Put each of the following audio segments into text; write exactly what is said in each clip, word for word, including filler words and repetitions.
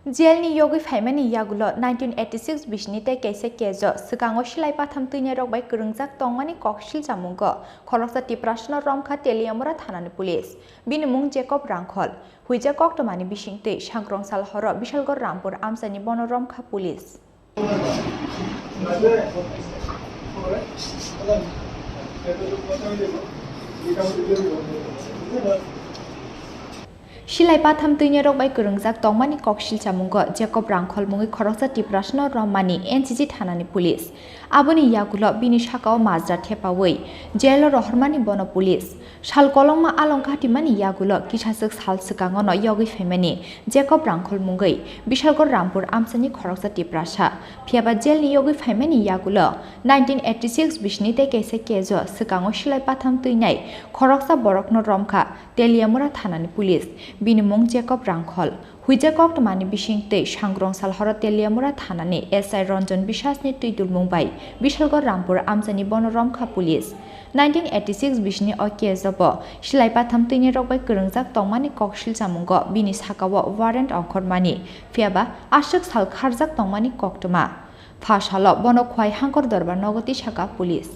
Jailni yogwi phaimani yagulo nineteen eighty six bisini tei kaisa case-o swkango silai patham twinai rok bai kwrwngjak tongmani kok silchamungo khoroksa Tiprasano romkha Teliamura thanani police. Bini mung Jacob Rangkhol. Huijak koktwmani bisingtwi sankrong sal horo Bishalgarh Rampur amchaini bono romkha police. Silai patham twinai rok bai kwrwngjak tongmani kok silchamungo Jacob Rangkhol mungwi khoroksa Tiprasano rommani N C C thanani police. Aboni yagulo bini sakao majra thepawi jailo rohormani bono police. Sal kolokma along katimani yagulo kisaswk sal swkangono yogwi phaimani Jacob Rangkhol mungwi Bishalgarh Rampur amchaini khoroksa Tiprasa. Phiyaba jailni yogwi phaimani yagulo nineteen eighty six bisini tei kaisa case-o swkango silai patham twinai khoroksa borokno romkha Teliamura thanani police. Bini mung Jacob Rangkhol. Huijak koktwmani bisingtwi sankrong sal horo Teliamura thanani S I Ranjan Biswasni twidulmung bai Bishalgarh Rampur amchaini bono romkha police. Nineteen eighty six bisini o case-o bo silai patham twinai rok bai kwrwngjak tongmani kok silchamungo bini sakao warrant ongkhormani, phiyaba aswk sal kharjak tongmani koktwma. Pha salo bono Khwai Hangkor Dorbar nogo tisaka police.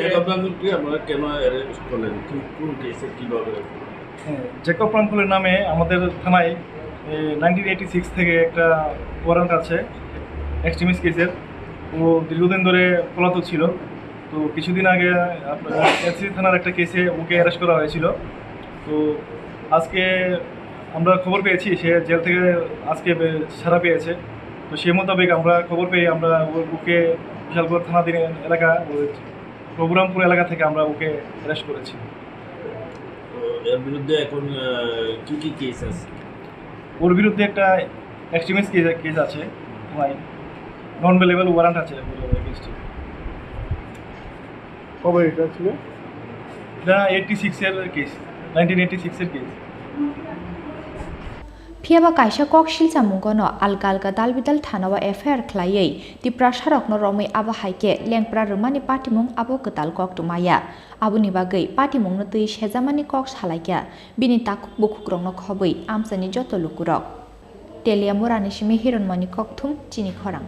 এই ঘটনাটি আপনারা কেন অ্যারেস্ট করলেন? কোন, কোন কেসে, কিভাবে? হ্যাঁ, জেকব প্রাঙ্কলের নামে আমাদের থানায়, এ, নাইনটিন এইটি সিক্স থেকে একটা ওয়ারেন্ট আছে এক্সট্রিমিস্ট কেসের। ও দীর্ঘদিন ধরে পলাতক ছিল। তো কিছুদিন আগে আপনার এনসিসি থানার একটা কেসে ওকে অ্যারেস্ট করা হয়েছিল। তো আজকে আমরা খবর পেয়েছি সে জেল থেকে আজকে বে-, ছাড়া পেয়েছে। তো সে মোতাবেক আমরা খবর পেয়ে আমরা ও-, ওকে বিশালগড় থানাধীন এলাকা, ওই প্রভুরামপুর এলাকা থেকে আমরা ওকে অ্যারেস্ট করেছি। তো এর বিরুদ্ধে এখন, আহ, কি কি কেস আছে? ওর বিরুদ্ধে একটা এক্সট্রিমিস্ট কেস, কেস আছে, নন বেলেবল ওয়ারেন্ট আছে ওর এগেইনস্টে। কবে এটা ছিল? এটা এইটটি সিক্স এর কেস, নাইনটিন এইটটি সিক্স এর case. Phiyaba kaisa kok silchamungono alga alga dalbidal thanao F I R khlaiwi Tiprasarokno romwi abo hai khe lengpra rwmani patimung abo kwtal koktwma ya. Aboni bagwi patimungno twi sejamani kok salaikha bini takhuk bukhukrokno khobwi amchaini joto lukurok. Teliamurani simi Hironmoni Kokthum, Chini Khorang.